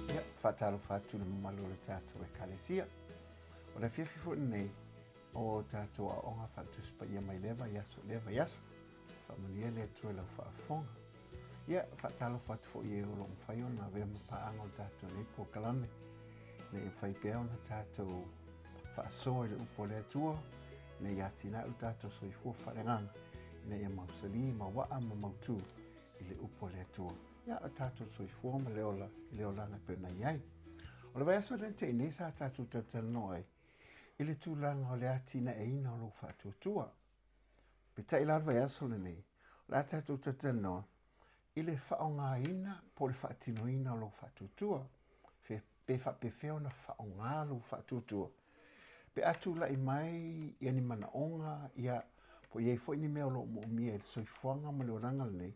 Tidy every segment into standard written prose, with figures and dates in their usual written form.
Ia, faatalofa atu i le mamalu o le tatou Ekalesia. O le afiafi foi lenei o tatou aoaoga faale-Tusi Paia mai lea vaiaso i lea vaiaso. Faamanuia le Atua i lau faafofoga. Ia, faatalofa atu foi i e o lo o mafai ona avea ma paaga o le tatou nei polokalame, ina ia mafai pea ona tatou faasoa i le upu a le Atua, ina ia atinae lo tatou soifua faaleagaga, ina ia mausali, mauaa ma mautu i le upu a le Atua. Ia, o tatou soifua ma le ola i le olaga e pei ona i ai. O le vaiaso lea na tea nei sa tatou talatalanoa ai i le tulaga o le atinaeina o lou faatuatua. Peitai la o le vaiaso lenei, o le a tatou talatalanoa i le faaaogaina po o le faatinoina o lou faatuatua. Pe faapefea ona faaaoga lou faatuatua pe a tulai mai ia ni manaoga, ia, po o i ai foi ni mea o lo o moomia i le soifuaga ma le olaga lenei.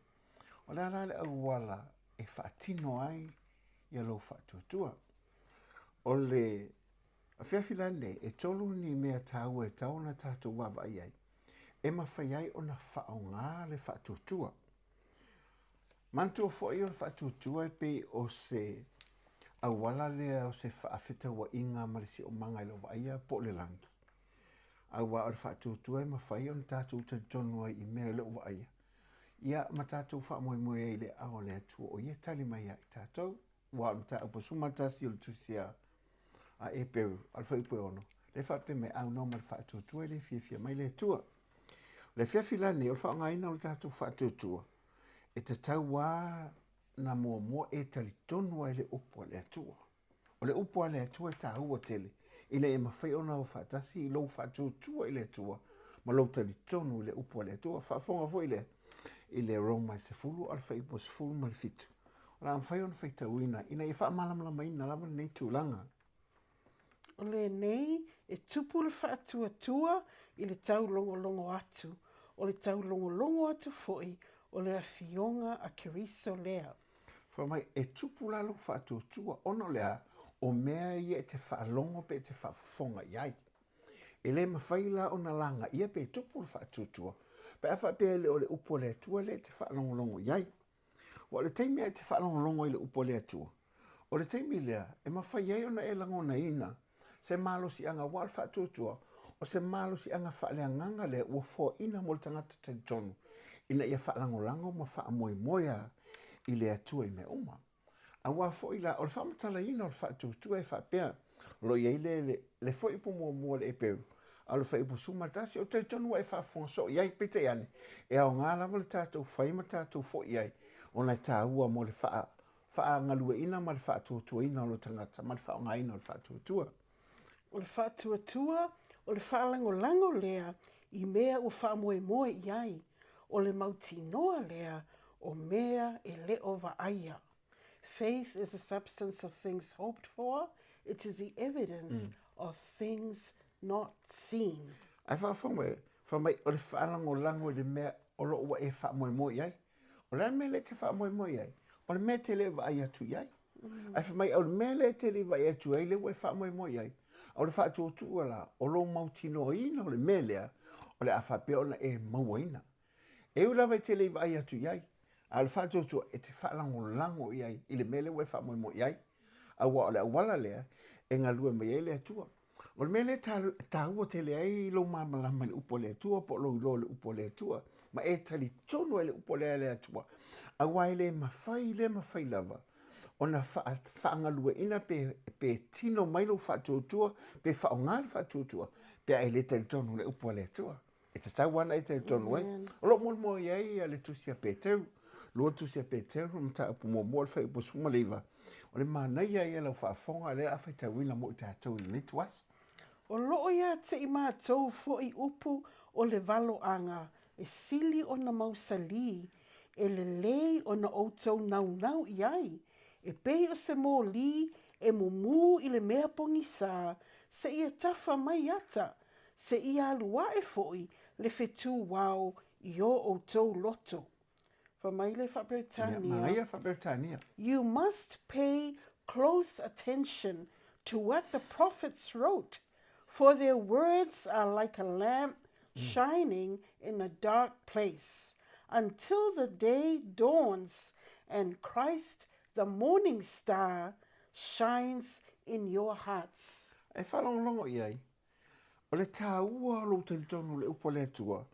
O le a la le auala e faatino ai ia lou faatuatua? O le afiafi la lenei, e tolu ni mea taua e tatau ona tatou vaavaai i ai e mafai ai ona faaaoga le faatuatua. Manatua foi o le faatuatua e pei o se auala lea o se faafetauaiga ma le siosiomaga e le o vaaia po o le lagi. Aua o le faatuatua e mafai ona tatou talitonu ai i mea e le o vaaia, ia ma tatou faamoemoe ai i le aao o le Atua o ia e tali mai ia i tatou. Aua o le mataupu 11 o le tusi a Eperu, a le fuaiupu e 6, lea e faapea mai, aunoa ma le faatuatua e le fiafia mai le Atua. O le afiafi la lenei, o le faaaogaina o le tatou faatuatua, e tatau lava ona muamua e talitonu ai le upu a le Atua. O le upu a le Atua e taua tele, ina ia mafai ona o faatasi i lou faatuatua i le Atua ma lou talitonu i le upu a le Atua. Faafofoga foi lea i le Roma e 10 a le fuaiupu e 17. O le a mafai ona faitauina ina ia faamalamalamaina lava lenei tulaga. O lenei e tupu le faatuatua i le taulogologo atu, o le taulogologo atu foi o le Afioga a Keriso lea. Fai mai, e tupu la lou faatuatua ona o le a? O mea ia e te faalogo pe e te faafofoga i ai. E le mafai la ona lagaia pe tupu le faatuatua pe a faapea e le o le upu a le Atua lea e te faalogologo i ai. Ua o le taimi e te faalogologo i le upu a le Atua, o le taimi lea e mafai ai ona e lagonaina se malosiaga, aua o le faatuatua, o se malosiaga faaleagaga lea ua foaina mo le tagata talitonu ina ia faalagolago ma faamoemoe i le Atua i mea uma. Aua foi la, o le faamatalaina o le faatuatua e faapea, o lo o i ai le, le, le fuaiupu muamua o le Eperu, a o le fuaiupu 11, ou te talitonu ua e faafofoga soo i ai, peitai ane, e aoga lava le tatou fai ma tatou foi i ai, ona e taua mo le faa, faagalueina ma le faatuatuaina o lou tagata ma le faaaogaina o le faatuatua. O le faatuatua, o le faalagolago lea i mea ua faamoemoe i ai, o le mautinoa lea o mea e le o vaaia. Faith is the substance of things hoped for, it is the evidence of things not seen. Ae faafofoga mai, fai mai o le faalagolago i le mea o lo o ua e faamoemoe i ai. O le a le mea lea e te faamoemoe i ai? O le mea e te le vaai atu i ai. Ae fai mai, o le mea lea e te le vaai atu ai, lea ua e faamoemoe i ai. O le faatuatua la, o lou mautinoaina o le mea lea, o le a faapea ona e mauaina. E ui lava e te le i vaai atu i ai, a o le faatuatua e te faalagolago i ai i le mea lea ua e faamoemoe i ai. Aua o le auala lea e galue mai ai le Atua. O le mea lea e taua tele ai lou malamalama i le upu a le Atua po o lou iloa i le upu a le Atua, ma e talitonu ai i le upu lea a le Atua, aua e le mafai, le mafai lava. ona faagalueaiina pe, pe tino mai lou faatuatua, pe faaaoga le faatuatua, pe a e le talitonu i le upu a le Atua. E tatau lava ona e talitonu ai. O lo o molimau i ai le tusi a Peteru, lua tusi a Peteru, le mataupu muamua, le fuaiupu 19, o le manaia ia o lau faafofoga, lea o le a faitauina mo i tatou i lenei ituaso. O lo o ia te i matou foi upu o le valoaga e sili ona mausalī, e lelei ona outou naunau i ai, e pei o se mōlī e mumū i le mea pogisā, seia tafa mai ata, seia alu aʻe foi le fetū ao i o outou loto. Fai mai le Faa-Peretania. Manaia le Faa-Peretania. You must pay close attention to what the prophets wrote, for their words are like a lamp shining in a dark place, until the day dawns and Christ the morning star shines in your hearts. E faalogologo i ai, o le tāua o lou talitonu i le upu a le Atua,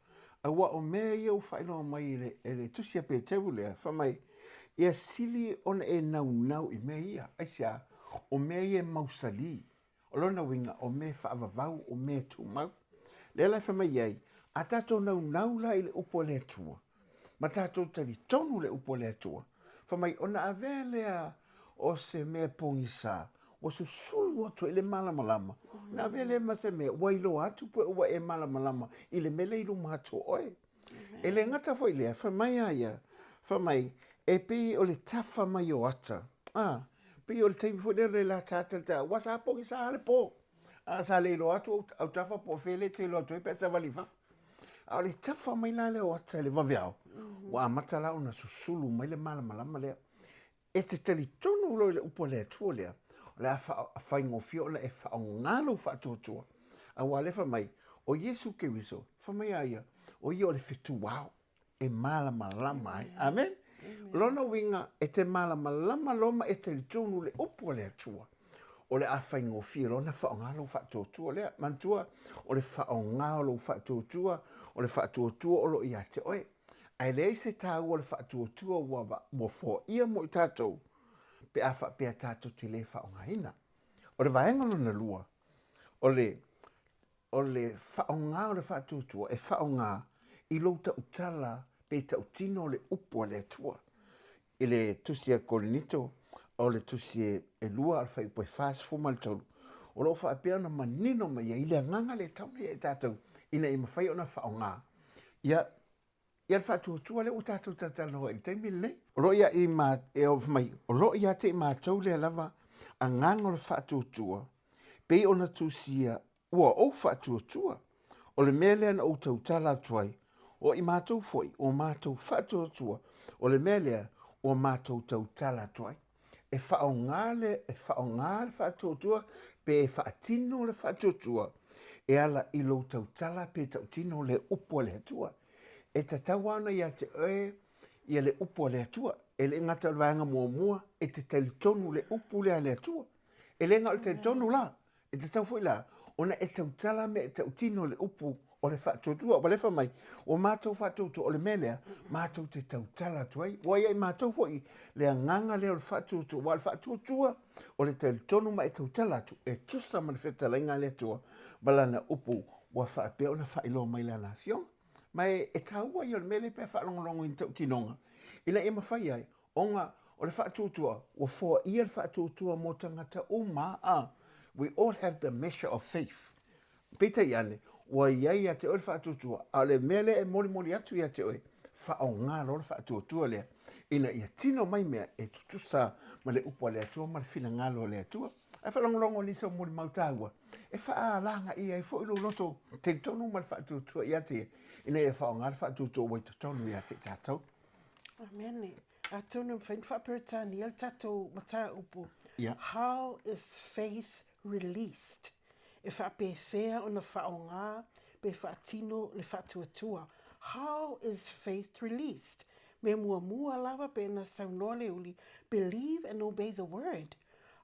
aua o mea ia ua faailoa mai e le, e le tusi a Peteru lea, fai mai, ia sili ona e naunau i mea ia. Aisea? O mea ia e mausali. O lona uiga, o mea faavavau, o mea tumau. Lea la e fai mai ai, a tatou naunau la i le upu a le Atua, ma tatou talitonu le upu a le Atua, fai mai, ona avea lea o se mea pogisa, ua susulu atu ai le malamalama, ona avea lea ma se mea ua iloa atu pe ua e malamalama i le mea lea i luma atu o oe. E le gata foi i lea, fai mai a ia, fai mai, e pei o le tafa mai o ata, a, pei o le taimi foi lea o le lataata i le taeao, aua sa pogisa lava le po, a sa le iloa atu au tafa po o fea lea e te iloa atu ai pe a savali i fafo. A o le tafa mai la lea o ata i le vaveao, ua amata la ona susulu mai le malamalama lea. E te talitonu loa i le upu a le Atua lea, o le a faigofie ona e faaaoga lou faatuatua. Aua o lea e fai mai, o Iesu Keriso, fai mai a ia, o ia o le fetuao e malamalama ai. Amen. O lona uiga, e te malamalama loa ma e talitonu i le upu a le Atua, o le a faigofie loa ona faaaoga lou faatuatua lea. Manatua, o le faaaoga o lou faatuatua, o le faatuatua o lo o ia te oe. Ae leai se taua o le faatuatua ua, ua foaia mo i tatou pe a faapea tatou te le faaaogaina. O le vaega lona lua, o le, o le faaaoga o le faatuatua e faaaoga i lou tautala pe tautino le upu a le Atua. I le tusi a Korinito, o le tusi e lua a le fuaiupu e 43, o lo o faapea ona manino mai ai le agaga lea e tatau ona ia i tatou ina ia mafai ona faaaoga ia ia le faatuatua lea ua tatou talatalanoa ai i le taimi lenei. O lo o ia i ma, e o mai, o lo o ia te i matou lea lava agaga o le faatuatua, pei ona tusia ua ou faatuatua. O le mea lea na ou tautala atu ai, o i matou foi ua matou faatuatua, o le mea lea ua matou tautala atu ai. E faaaoga le, e faaaoga le faatuatua pe e faatino le faatuatua e ala i lou tautala pe tautino le upu a le Atua. E tatau lava ona ia te oe ia le upu a le Atua. E le gata o le vaega muamua, e te talitonu le upu lea a le Atua. E le na o le talitonu la, E tatau foi la ona e tautala me e tautino le upu o le faatuatua. Ua lefa mai, ua matou faatuatua, o le mea lea, matou te tautala atu ai. Ua ia i matou foi le agaga lea o le faatuatua. Aua o le faatuatua, o le talitonu ma e tautala atu, e tusa ma le fetalaiga a le Atua ma Lana upu ua faapea ona faailoa mai Lana Afioga. Ma e, e taua ia o le mea lea pe a faalogologo i ni tautinoga, ina ia mafai ai Ona o le faatuatua, ua foaia le faatuatua mo tagata uma, a, we all have the measure of faith. Peitai ane, ua i ai ia te oe le faatuatua, a o le mea lea e molimoli atu ia te oe, faaaoga loa le faatuatua lea, ina ia tino mai mea e tutusa ma le upu a le Atua ma le finagalo o le Atua. Ae faalogologo i nisi o molimau taua e faalagaia ai foi lou loto talitonu ma le faatuatua ia te ia, ina ia faaaoga le faatuatua ua i totonu ia te i tatou. Amene. Atonu e mafai ona faa-Peretania le tatou mataupu. Yeah. How is faith released? E faapefea ona faaaoga pe faatino le faatuatua. How is faith released? Mea muamua lava pe na saunoa Leuli, believe and obey the word.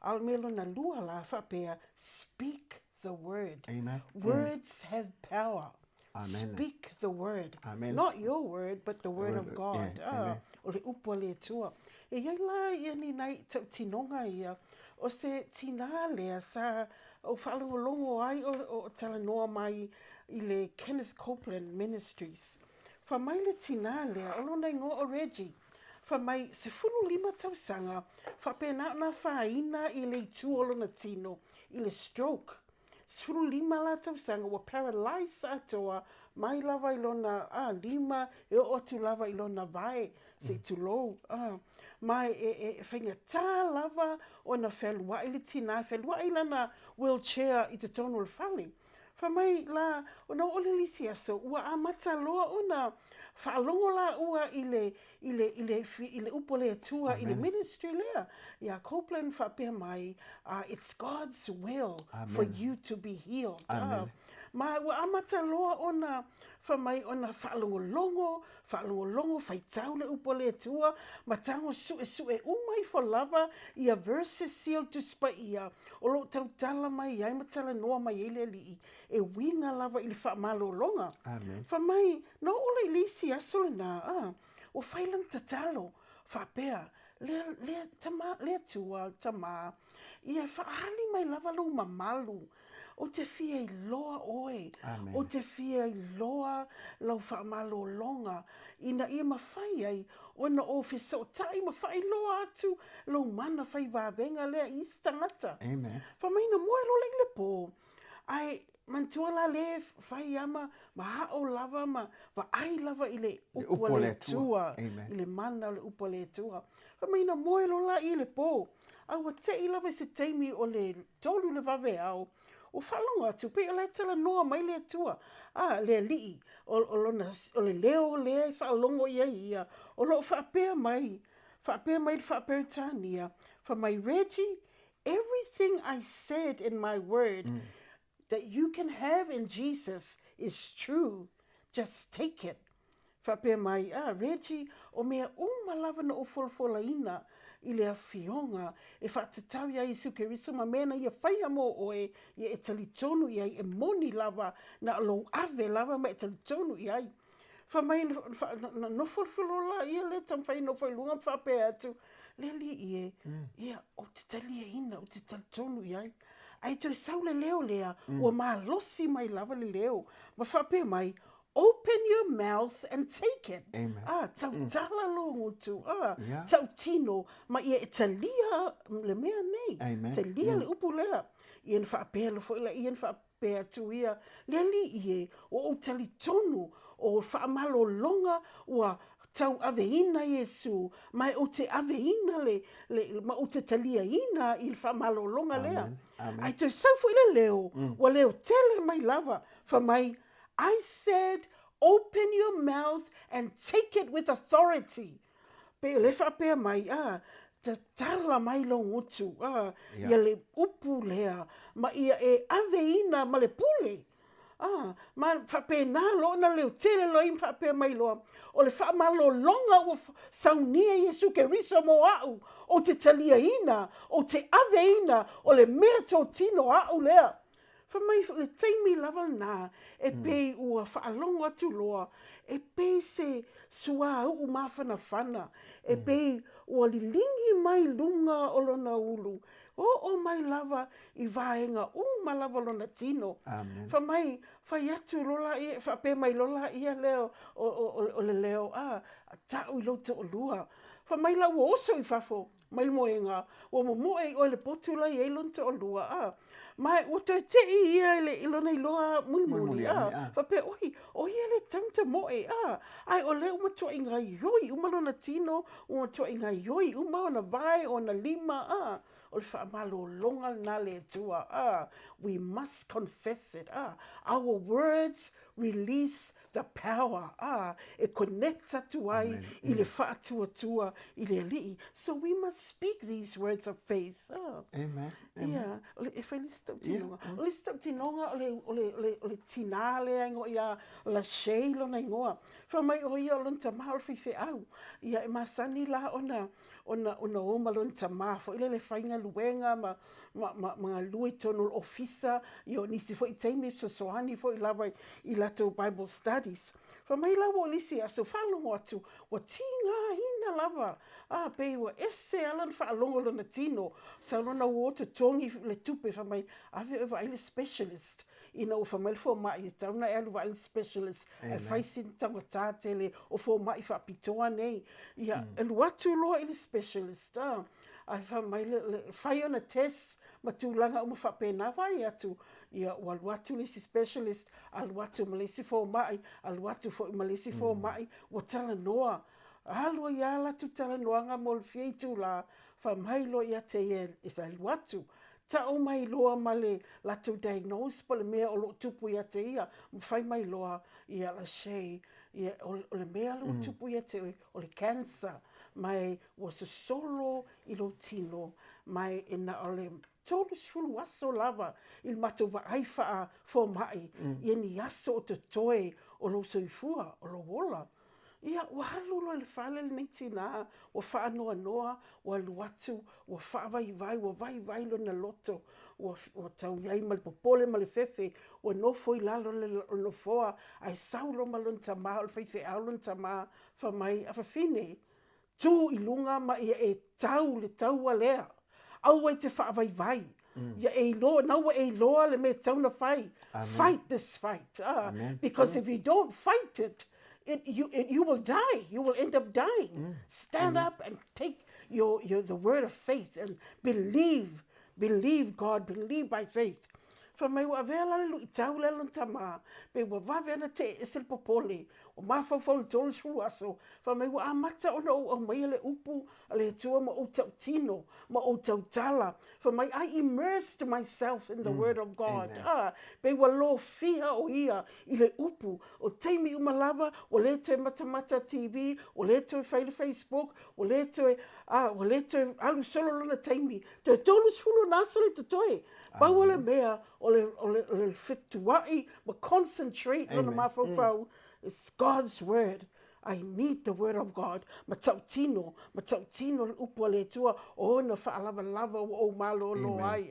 A o le mea lona lua la faapea, speak the word. Amen. Words have power. Amen. Speak the word. Amen. Not your word, but the word of God. Yeah. Ah, o le upu a le Atua. E i ai la ia ni nai tautinoga ia, o se tinā lea sa ou faalogologo ai o, o talanoa mai i le Kenneth Copeland Ministries. Fai mai le tinā lea, o lona igoa o Reggie, fai mai, 15 tausaga, faapena ona afaina i le itu o lona tino i le stroke. 15 la tausaga ua paralyse atoa mai lava i lona lima e oo atu lava i lona vae, se i tulou. Ma e faigata lava ona fealuai le tina, e fealuai i lana wheelchair i totonu o le fale. Fai mai la, ona oo lea i le isi aso, ua amata loa ona faalogo laua i le, i le, i le, i le upu a le Atua i le ministry lea. Ia Copeland faapea mai, it's God's will Amen. for you to be healed. Amen. Ma ua amata loa ona fai mai ona faalogologo, faalogologo, faitau le upu a le Atua, ma tago suesue uma ifo lava ia verses sia o le Tusi Paia o lo o tautala mai ai ma talanoa mai ai le Alii e uiga lava i le faamalologa. Amen. Fai mai, na oo lea i le isi aso lena, a, ua fai lana tatalo, faapea, Le, le, tama, le Atua, Tama, ia faaali mai lava lou mamalu, ou te fia iloa oe, Amen. ou te fia iloa lau faamalologa, ina ia mafai ai ona ou fesootai ma faailoa atu lou mana fai vavega lea i isi tagata. Amen. Fai mai na moe loa lea i le po, ae manatua la lea e fai lava ma, ma ao lava ma vaai lava i le upu a le Atua, i le mana o le upu a le Atua. Fai mai na moe loa la i le po, a ua tei lava i se taimi o le 3 le vaveao, ua faalogo atu pei o la e talanoa mai le Atua, a, le Alii, o, o lona, o le leo lea e faalogo i ai ia, o lo o faapea mai, faapea mai i le Faa-Peretania, fai mai, Reggie, everything I said in my word that you can have in Jesus is true, just take it. Faapea mai, a, Reggie, o mea uma lava na ou folafolaina i le Afioga e faatatau iā Iesu Keriso ma mea na Ia faia mō oe, ia e talitonu i ai, e moni lava, na o lou ave lava ma e talitonu i ai. Fai mai, na nofo loa lea lea taumafai e nofo i luga ma faapea atu, Le Alii e, ia, ou te taliaina, ou te talitonu i ai. Ae toe sau le leo lea, ua malosi mai lava le leo, ma faapea mai, Open your mouth and take it. Amen. Ah, tautala lou gutu, ah, Yeah. tautino, ma ia e talia le mea nei. Amen. Talia le upu lea. Ia na faapea loa foi laia na faapea atu ia, Le Alii e, ua ou talitonu o faamalologa ua tauaveina Iesu, ma e ou te aveina le, le, ma ou te taliaina i le faamalologa lea. Amen. Amen. Ae toe sau foi le leo, ua leo tele mai lava, fai mai, I said open your mouth and take it with authority. Pei o lea faapea mai, a, tatala mai lou gutu, a, ia le upu lea, ma ia e aveina ma le pule. A, ma faapena loa ona leo tele loa ia ma faapea mai loa, o le faamalologa ua saunia Iesu Keriso mo a'u, ou te taliaina, ou te aveina, o le mea totino a'u lea. Fai mai le taimi lava lena e pei ua faalogo atu loa, e pei se suauu mafanafana, e pei ua liligi mai luga o lona ulu, oo mai lava i vaega uma lava o lona tino. Amen. Fai mai, fai atu loa laia, faapea mai loa laia lea o le leo, a, tau i lou toalua. Fai mai la ua oso i fafo. mai le moega, ua momoe i oe le potu la e i ai lona toalua, a. Ma ua toe tei ia i, le, i lona iloa mulimuli, a. Faapea, oi, o ia lea e tatau ona tamoe, a. Ae o lea ua matuai gaioi uma lona tino, ua matuai gaioi uma ona vae, ona lima, a. O le faamalologa lena a le Atua, a. We must confess it, a. Our words release the power, ā, e connect atu ai i le faatuatua i le Alii. So we must speak these words of faith. Ā. Amen. Amen. Ia, o le, e fai le isi tautinoga. Yeah. O le isi tautinoga o le, o le, o le, o le tinā lea e igoa ia Lachey lona igoa. Fai mai o ia o lona tamā o le faifeau. Ia, e masani la ona, ona, ona o ma lona tamā foi lele e faigaluega ma, ma, ma, ma galue i totonu o le ofisa, ia o nisi foi taimi e fesoasoani foi lava i latou Bible studies. Fai mai la ua o le isi aso faalogo atu ua tigaina lava, a, pei ua ese lava lana faalogo i lona tino, sau lona uo totogi le tupe fai mai, ave oe e vaai le specialist. Ina ua fai mai le fomai e tatau ona e alu vaai le specialist ae fai sina taugata tele o fomai faapitoa nei. Ia, e alu atu loa i le specialist, a, ae fai mai le, le, fai ona test ma tulaga uma faapena, vaai atu, ia ua alu atu le isi specialist, alu atu ma le isi fomai, alu atu foi ma le isi fomai, ua talanoa. Alu ai lava latou talanoaga mo le fia itula, fai mai loa ia te ia e alu atu, tau mai loa ma le latou diagnose po o le mea o lo o tupu ia te ia, ma fai mai loa ia Lashea, ia o le mea lea ua tupu ia te oe, o le cancer, ma ua sosolo i lou tino, ma e na o le 30 aso lava i le matou vaai faa-fomai ia ni aso o totoe o lou soifua, o lou ola. Ia, ua alu loa i le fale lenei tinā, ua faanoanoa, ua alu atu, ua faavaivai, ua vaivai lona loto, ua, ua tau i ai ma le popole ma le fefe, ua nofo i lalo o le nofoa, ae sau loa ma lona tamā, o le faifeau lona tamā, fai mai, Afafine, Tū i luga ma ia e tau le taua lea. Aua e te faavaivai. Ia e iloa, na ua e iloa le mea e tatau ona fai. Fight this fight. Because if you don't fight it, it, you, it, you will die. You will end up dying. Stand up and take your, your, the word of faith and believe, believe God, believe by faith. Fai mai ua avea la le luitau lea lona tama, pei ua vave ana tee ese le popole, ua mafaufau i le 30 aso, fai mai ua amata ona ou aumaia le upu a le Atua ma ou tautino, ma ou tautala, fai mai I immersed myself in the word of God, a, pei ua lofia o ia i le upu, o taimi uma lava ua le toe matamata TV, ua le toe fai le Facebook, ua le toe, a, ua le toe alu solo lona taimi, toe 30 ona aso le totoe. Pau o le mea, o le, o le, o le fetua'i ma concentrate lona mafaufau, it's God's word. I need the word of God. Ma tautino, ma tautino le upu a le Atua, o ona faalavalava ua ou malōlō ai.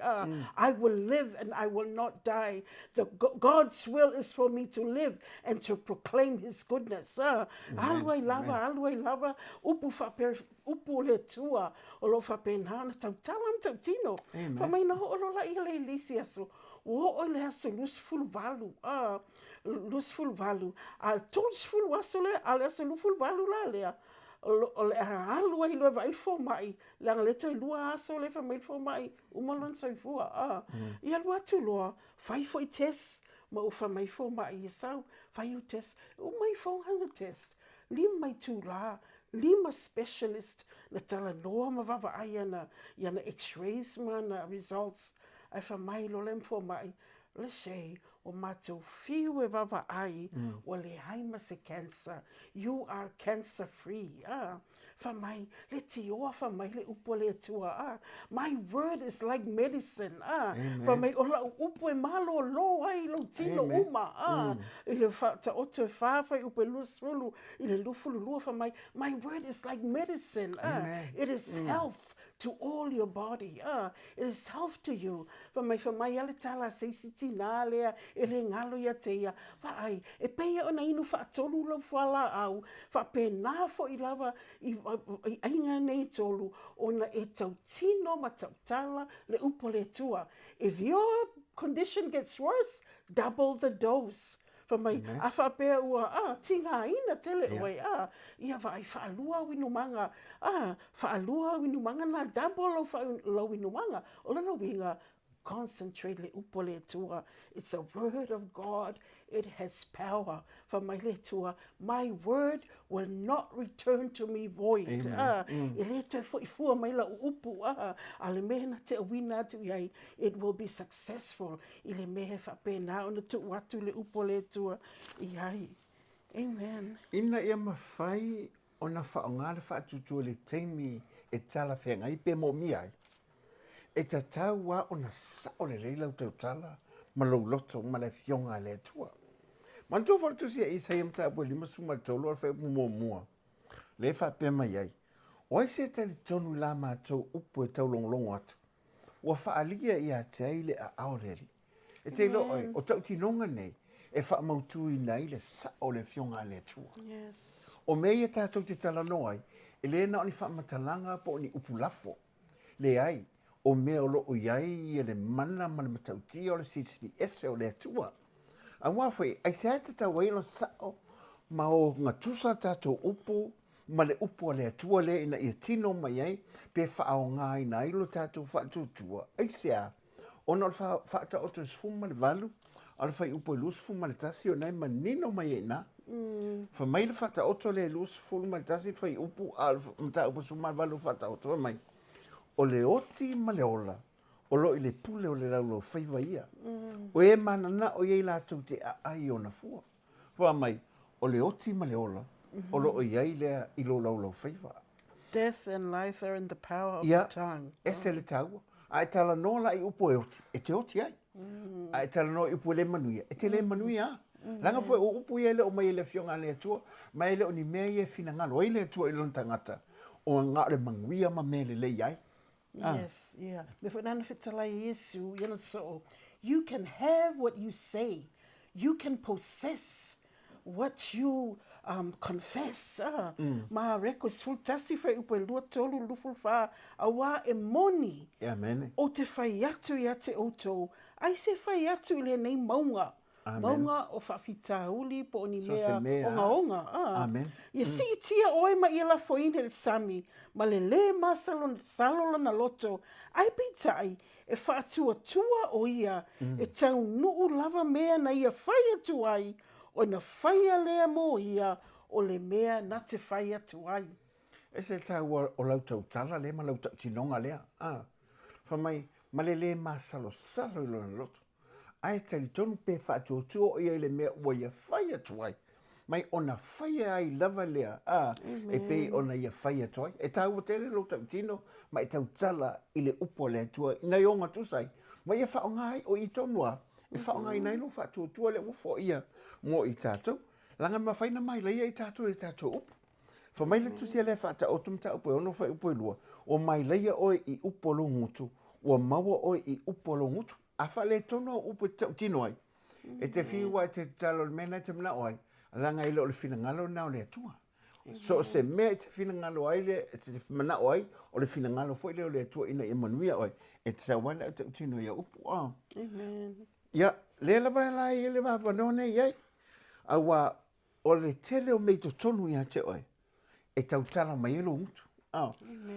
I will live and I will not die. The, God's will is for me to live and to proclaim His goodness. Alu ai lava, alu ai lava, upu faapea, upu o le Atua o lo o faapena ona tautala ma tautino. Fai mai na oo loa laia le i le isi aso, ua oo i le aso 28, a, 28, a 30 aso lea, a o le aso 28 la lea, o le a alu ai loa e vaai le fomai, leaga lea toe lua aso lea fai mai le fomai, uma lona soifua, a. Ia alu atu loa, fai foi test, ma ua fai mai fomai, ia sau, fai au test. Uma ifo ana test, lima itulā, lima specialist na talanoa ma vaavaai ana i ana x-rays ma ana results ae fai mai loa le fomai, Leshea, ua matou fiu e vaavaai ua leai ma se cancer, you are cancer free, a. Fai mai, letioa fai mai le upu a le Atua, a. My word is like medicine, a. Fai mai, o lau upu e malōlō ai lou tino uma, a. I le Faataoto e fa fuaiupu e 20 i le 22 fai mai, My word is like medicine, it is health to all your body, it is health to you. Fai mai, fai mai a le tala a se isi tinā lea e le galo ia te ia, vaai, e pei ona inu faatolu lau fualaau, faapena foi lava i, i aiga nei e tolu, ona e tautino ma tautala le upu a le Atua. If your condition gets worse, double the dose. Fai mai, a faapea ua, a, tigaina tele oe, a, ia vaai faalua au inumaga, a, faalua au inumaga na double lau, lau inumaga. O lona uiga, concentrate le upu a le Atua. It's a word of God, it has power. Fai mai le Atua, my word will not return to me void. Amen. A, e le toe foi fua mai lau upu, a, a le mea na te auina atu i ai, it will be successful. I le mea e faapena ona tuu atu le upu a le Atua i ai. Amen. Ina ia mafai ona faaaoga le faatuatua i le taimi e talafeagai pe moomia ai, e tatau lava ona sao lelei lau tautala ma lou loto ma le Afioga a le Atua. Manatua foi le Tusi a Isaia mataupu e 53 o le fuaiupu muamua, lea e faapea mai ai, O ai se talitonu i la matou upu e taulogologo atu? Ua faaalia ia te ai le aao o le Alii. E te iloa oe, o tautinoga nei e faamautuina ai le sao o le Afioga a le Atua. Yes. O mea ia tatou te talanoa ai, e le na o ni faamatalaga po o ni upu lafo. Leai, o mea o lo o i ai ia le mana ma le matautia o le Silisili Ese o le Atua. Aua foi, aisea e tatau ai ona sao ma ogatusa tatou upu ma le upu a le Atua lea ina ia tino mai ai pe faaaogaina ai lo tatou faatuatua? Aisea? Ona o le Faataoto e 18, a o le fuaiupu e 21, o lena e manino mai ai i ina. Fai mai le Faataoto lea e 21 le fuaiupu, a o le mataupu e 18 o le Faataoto, fai mai, O le oti ma le ola, o lo o i le pule o le laulaufaiva ia. O e mananao i ai latou te aai i ona fua. Fai mai, o le oti ma le ola, o lo o i ai lea i lou laulaufaiva. Death and life are in the power of the tongue. Ia, ese le taua. A e talanoa la i upu e oti, e te oti ai. A e talanoa i upu e le manuia, e te le manuia lava. Leaga foi o upu ia e le o mai e le Afioga a le Atua, ma e le o ni mea ia e finagalo ai le Atua i lona tagata, o na o le manuia ma mea lelei ai. Yes, yeah. Mea foi nana fetalai e Iesu i ana soo, You can have what you say, you can possess what you um, confess. Ah, mm. Ma reko 11 fuaiupu e 2, 3, 24, auā e moni E amene. o te whai atu ia te outou, ai se whai atu i lenei maunga, Amen. Maunga o Faafitauli po o ni So se mea mea. ogaoga. Ah. Amen. Ia siitia oe ma ia lafoina i le sami, ma le lē masalosalo lona loto, ae peitai, e faatuatua ʻo ia e taunuu lava mea na ia fai atu ai, ona faia lea mo ia o le mea na te fai atu ai. Ese le taua o lau tautala lea ma lau tautinoga lea. Ah. Fai mai, ma le lē masalosalo i lona loto. Ae talitonu pe faatuatua o ia i le mea ua ia fai atu ai, mai ona faia ai lava lea, a, e pei ona ia fai atu ai. E taua tele lou tautino ma e tautala i le upu a le Atua ina ia ogatusa ai, ma ia faaaoga ai o i tonu lava e faaaogaina ai lou faatuatua lea ua foaia mo i tatou. Leaga e mafai ona mailaia i tatou e tatou upu. Fai mai le tusi a le Faataoto mataupu e 6 fuaiupu e 2, ua mailaia oe i upu a lou gutu, ua maua oe i upu a lou gutu. A faaletonu au upu e te tautino ai, e te fiu lava e te tatalo i le mea lena e te manao ai, leaga e le o le finagalo lena o le Atua. So o se mea e te finagalo ai, le, e te manao ai, o le finagalo foi lea o le Atua ina ia manuia oe, e tatau lava ona e tautino i au upu. Oh. Amen. Ia, lea lava la e i ai le avanoa nei i ai. Aua O le tele o mea i totonu ia te oe, e tautala mai ai lou gutu. Oh.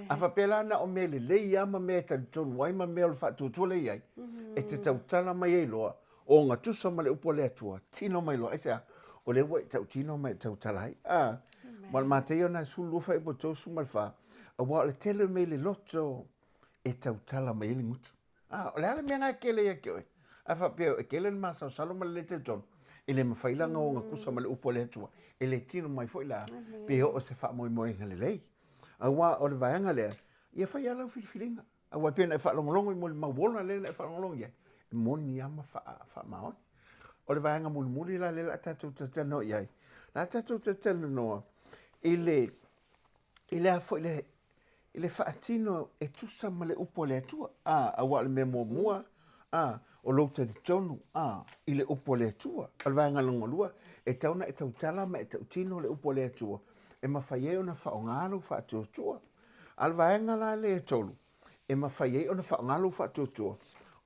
A faapea la na o mea lelei lava ma mea e talitonu ai ma mea o le faatuatua lea i ai, e te tautala mai ai loa, o ogatusa ma le upu a le Atua, tino mai loa. Aisea? O lea ua e tautino ma e tautala ai. Ah. Ma o le Mataio lena e 12 fuaiupu 34, aua o le tele o mea i le loto e tautala mai ai le gutu. A, o le a le mea lena e kele ia te oe? A faapea e kele le masalosalo ma le le talitonu, e le mafai la ona ogatusa ma le upu a le Atua, e le tino mai foi la pe oo se faamoemoega lelei. Aua o le vaega lea, ia fai lava lau filifiliga. Aua e pei ona e faalogologo i molimau ola lea na e faalogologo i ai, e moni lava ma faamaoni. O le vaega mulimuli la lea o le a tatou talatalanoa i ai, o le a tatou talatalanoa i le, i le a foi le, i le faatino e tusa ma le upu a le Atua, a, aua o le mea muamua, a, o lou talitonu, a, i le upu a le Atua. O le vaega lona lua, e tatau ona e tautala ma e tautino le upu a le Atua, e mafai ai ona faaaoga lou faatuatua. A o le vaega la lea e tolu, e mafai ai ona faaaoga lou faatuatua,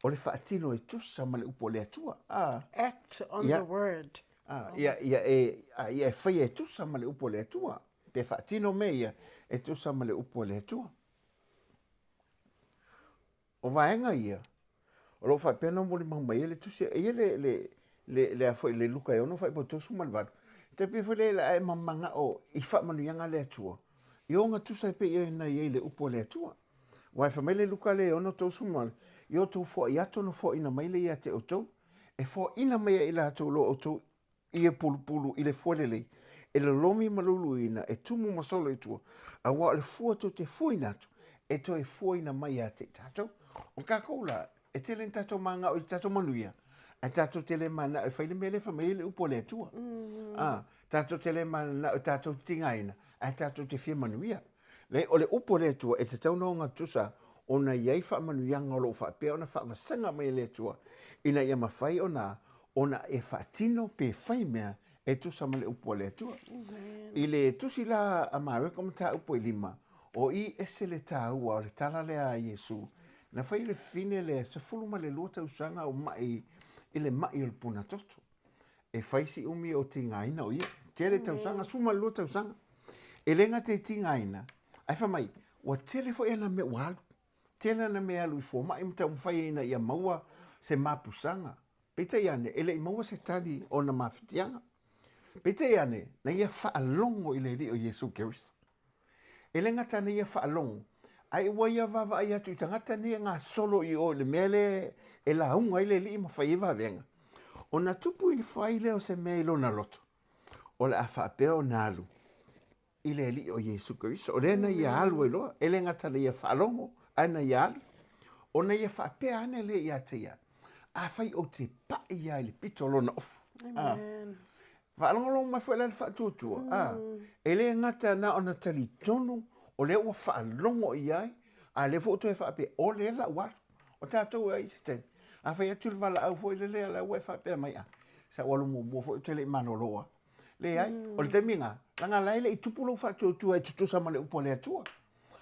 o le faatino e tusa ma le upu a le Atua. A. Act on the word. A, ia, ia e, a, ia e faia e tusa ma le upu a le Atua. Pe faatino mea ia e tusa ma le upu a le Atua. O vaega ia, o lo o faapea ona molimau mai ai le tusi, e i ai le, le, le, le, a foi, le Luka e 6 fuaiupu 38, e tai pei foi lea a e manao i faamanuiaga a le Atua, i ogatusa ai pea ia na i ai le upu a le Atua. Aua e fai mai le Luka lea e 6 38, i o outou foai atu ona foaina mai lea ia te outou, e foaina mai ai i latou lo outou Ia pulupulu i le fua lelei, e lolomi ma luluina, e tumu ma solo i tua, aua o le fua tou te fuaina atu, e toe fuaina mai ia te i tatou. O tatou la, e tele ni tatou manao i le tatou manuia, ae tatou te le manao e fai le mea lea e fai mai ai le upu a le Atua. A, tatou te le manao e tatou te tigaina, ae tatou te fia manuia. Leai, o le upu a le Atua e tatau ona ogatusa, ona i ai faamanuiaga o lo o faapea ona faavasega mai e le Atua ina ia mafai ona ona e faatino pe fai mea e tusa ma le upu a le Atua. I le tusi la a Mareko mataupu e lima, o i ese le tāua o le tala lea a Iesu, na fai e le fafine lea 12 tausaga o ma'i i le ma'i o le puna toto. E fai si umi o tigaina o ia. Tele tausaga, 12 tausaga. E le gata i tigaina, ae fai mai, ua tele foi ana mea ua alu. Tele ana mea e alu i fomai ma taumafai ai ina ia maua se mapusaga. Peitai ane, e le i maua se tali o ona mafatiaga. Peitai ane, na ia faalogo i le Alii o Iesu Keriso. E le gata na ia faalogo, ae ua ia vaavaai atu i tagata nei e gasolo i o i le mea lea e lauga ai le Alii ma fai ai vavega. Ona tupu i fai lea o se mea i lona loto, o le a faapea ona alu i le Alii o Iesu Keriso. O lea na ia alu ai loa, e le gata na ia faalogo, ae na ia alu. Ona ia faapea ane lea ia te ia, afai ou te pai lava i le pito o lona ofu. Amen. Faalogologo mai foi la le faatuatua, a, e le gata na ona talitonu o lea ua faalogo i ai, a lea foi ua toe faapea, o lea la ua alu. O tatou e ai se taimi. A fai atu le valaau foi lele, a la ua e faapea mai, a, sa ou alu muamua foi ou te le i malolo lava. Leai, o le taimi lena, leaga la e le i tupu lou faatuatua e tutusa ma le upu a le Atua.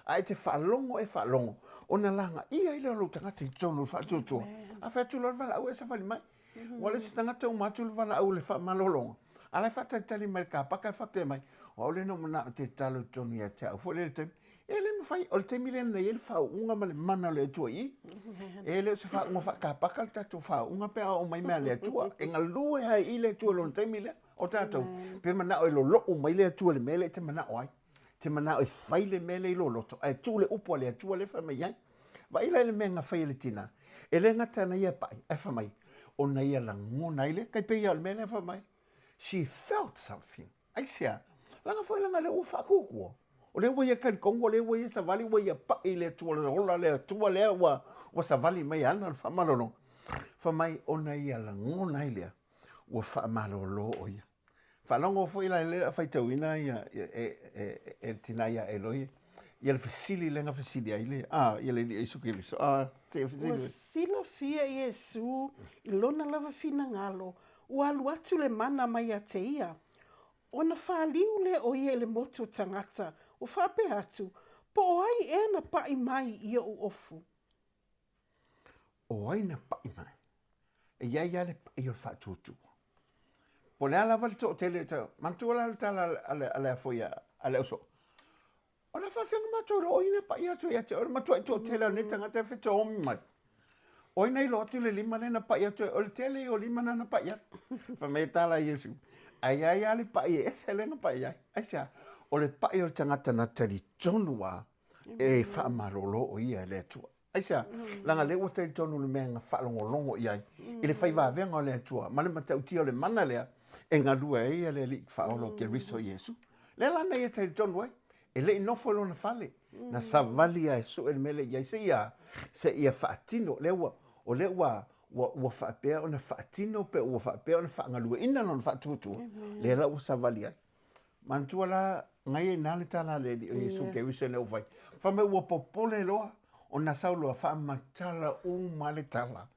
A e te faalogo e faalogo, ona lagaia ai lea o lou tagata i totonu o le faatuatua. A fai atu loa le valaau e savali mai. Ua le isi tagata uma atu le valaau o le faamalologa, a la e faatalitali mai i le kapaka e faapea mai, o au lea na ou manao e te tatalo i totonu ia te au foi lea i le taimi. E le mafai, o le taimi lea na i ai le faauuga ma le mana o le Atua i i. E le o se faauuga faakapaka le tatou faauuga pe a oo mai mea a le Atua. E galue lava i i le Atua i lona taimi lea. O tatou, pe manao e lolou mai le Atua i le mea lea e te manao ai. Te manao e fai le mea lea i lou loto, ae tuu le upu a le Atua lea e fai mai ai. Vaai la i le mea na fai e le tina, e le gata na ia pai, ae fai mai, ona ia lagona ai lea, tai pei lava o le mea lea fai mai, she felt something. Aisea? Leaga foi leaga o lea ua faatuatua. O lea ua ia talitonu, o lea ua ia savali, ua ia pai i le Atua, le ola le Atua lea ua, ua savali mai e ana le faamalologa. Fai mai, ona ia lagona ai lea, ua faamalolo o ia. Faalogo foi la lea faitauina ia e le tina ia Eloi ia le fesili lea na fesili ai le a ia le Alii Iesu Keriso a se i fesili. Ua silafia Iesu i lona lava finagalo, ua alu atu le mana mai ia te ia. Ona faliu lea o ia i le motu o tagata, ua faapea atu, Po o ai ea na paʻi mai i oʻu ofu? O ai na paʻi mai? E i ai lava le paʻi o le faatuatua. Po o le a lava le toatele, manatua la le tala a le, a le, a le ausoo. O le a faafefea ona matou iloa o ai na paʻi atu ia te oe, o le matuai toatele o nei tagata e fetoomi mai. O ai na iloa atu le lima lea na paʻi atu ai, o le tele ia o lima na na paʻi atu. Fai mai e tala a Iesu, ae i ai lava le paʻi e ese lea na paʻi ai. Aisea? O le paʻi o le tagata na talitonu lava e faamalolo o ia e le Atua. Aisea? Leaga lea ua talitonu i le mea na faalogologo i ai, i le fai vavega o le Atua ma le matautia o le mana lea e galue ai ia le Alii Faaola o Keriso Iesu. Lea la na ia talitonu ai, e le i nofo i lona fale, na savali lava e sue le mea lea i ai, seia, seia faatino, lea ua, o lea ua, ua, ua faapea ona faatino pe ua faapea ona faagalueina lona faatuatua, lea la ua savali ai. Manatua la, ngai ai ina le tala a le Alii o Iesu Keriso ina ua fai, fai mai ua popole loa, ona sau loa faamatala uma le tala.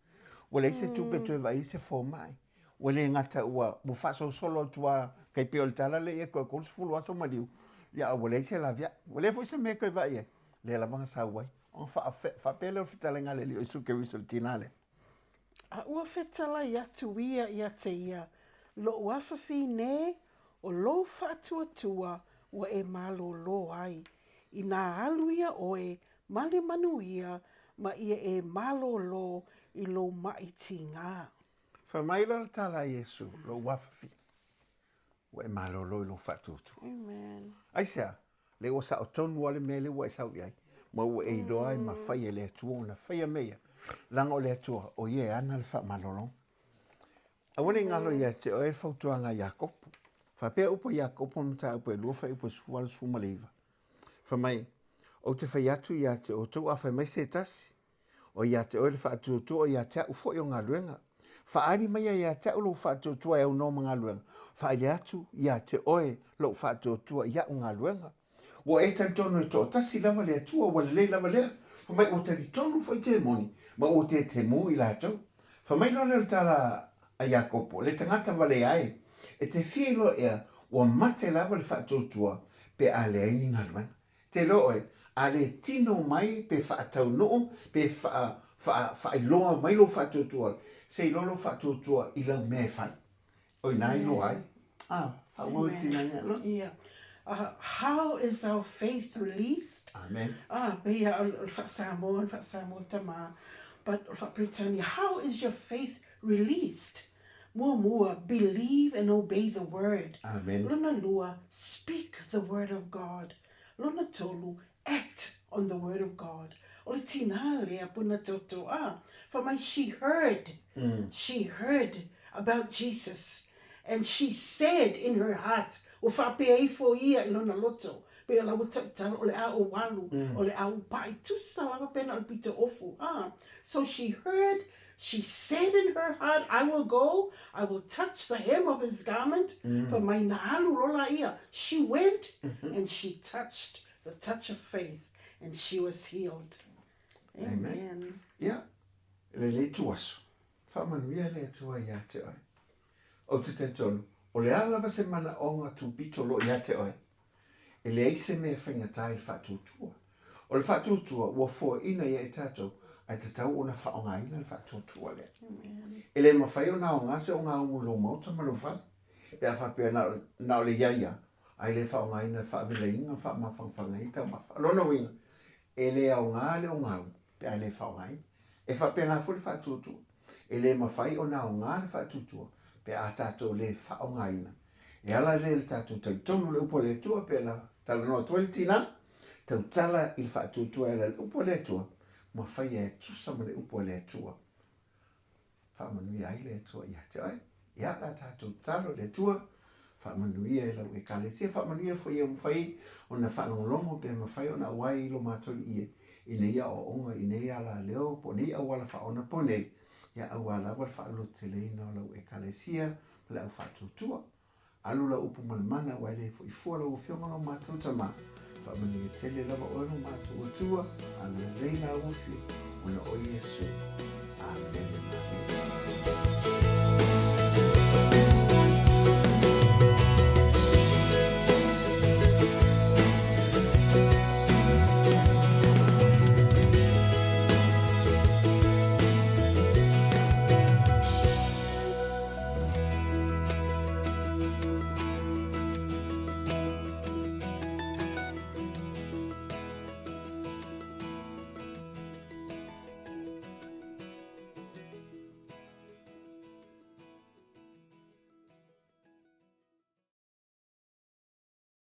Ua leai se tupe toe vaai ai se fomai. Ua le gata ua, ua faasolosolo atu lava, tai pei o le tala lea ia toe 30 aso maliu, ia a ua leai se laveai. Ua leai foi se mea e toe vaai ai, lea lava na sau ai. Ona faapea lea o le fetalaiga a le Alii o Iesu Keriso i le tina lea. A ua fetalai atu ia ia te ia, Loʻu afafine, o lou faatuatua ua e malōlō ai, inā alu ia ʻoe ma le manuia ma ia e malōlō i lou maʻi tigā. Fai mai la le tala a Iesu, Lou afafine, ua e malōlō i lou faatuatua. Amen. Aisea? Lea ua sao tonu lava le mea lea ua e sau i ai, ma ua e iloa ai ma fai e le Atua ona faia mea ia, leaga o le Atua, o ia e ana le faamalologa. Aua ne i galo ia te oe le fautuaga a Iakopo. Faapea upu a Iakopo i mataupu e lua fuaiupu e 18 19. Fai mai, Ou te fai atu ia te outou a fai mai se tasi, o ia te oe le faatuatua o ia te a'u foi o galuega. Faaali maia ia te a'u lou faatuatua e aunoa ma galuega, faaali atu ia te oe lou faatuatua i a'u galuega. Ua e talitonu e toatasi lava le Atua, ua lelei lava lea. Fai mai, ua talitonu foi temoni, ma ua tetemu i latou. Fai mai loa lea o le tala a Iakopo, Le tagata valea e, e te fia iloa ea ua mate lava le faatuatua pe a leai ni galuega. Te iloa oe, a le tino mai pe faataunuu pe faa, faa, faailoa mai lou faatuatua, se iloa lou faatuatua i lau mea e fai. O ina iloa ai. Ah, faaauau le tina ia loa. Yeah. How is our faith released? Amen. Ah, pei lava o le faa-Samoa, le faa-Samoa tama. But o le faa-Peretania, how is your faith released? Muamua, believe and obey the word. Amen. Lona lua, speak the word of God. Lona tolu, act on the word of God. O le tina lea puna toto, ah, fai mai she heard, she heard about Jesus and she said in her heart, ua faapea ifo ia i lona loto, pei o la ua tautala o le a ou alu, o le a ou paʻi, tusa lava pe na o le pito ofu, ah. So she heard, she said in her heart, I will go, I will touch the hem of his garment, fai mai na alu loa laia. She went and she touched the touch of faith and she was healed. Amen. Amen. Ia, lenei ituaso, faamanuia le Atua ia te oe. Ou te talitonu, o le a lava se manaoga tupito o lo o ia te oe, e leai se mea e faigata i le faatuatua. O le faatuatua ua foaina ia e tatou, ae tatau ona faaaogaina le faatuatua lea. E le mafai ona aoga se ogaumu i lou maota ma lou fale, pe a faapea na o le iaia ae le faaaogaina e faavelaina ma faamafanafana ai taumafa. O lona uiga, e le aoga le ogaumu pe a le faaaogaina. E faapena foi le faatuatua. E le mafai ona aoga le faatuatua pe a tatou le faaaogaina. E ala lea i le tatou talitonu i le upu a le Atua pe na talanoa atu ai le tina, tautala i le faatuatua e ala i le upu a le Atua, ma faia e tusa ma le upu a le Atua. Faamanuia ai le Atua ia te oe. Ia, o le a tatou tatalo i le Atua, faamanuia i lau Ekalesia, faamanuia foi ia mafai ona faalogologo pe mafai ona auai i lo matou alii i nei aoaoga, i nei alaleo, po o nei auala faaonaponei, ia auā lava le faalototeleina o lau Ekalesia ma le au faatuatua. Alu lau upu ma le mana aua e le foi fua lau Afioga lo matou Tama. Faamanuia tele lava oe lo matou Atua, agalelei lau Afioga, ona o Iesu. Amene. Amene.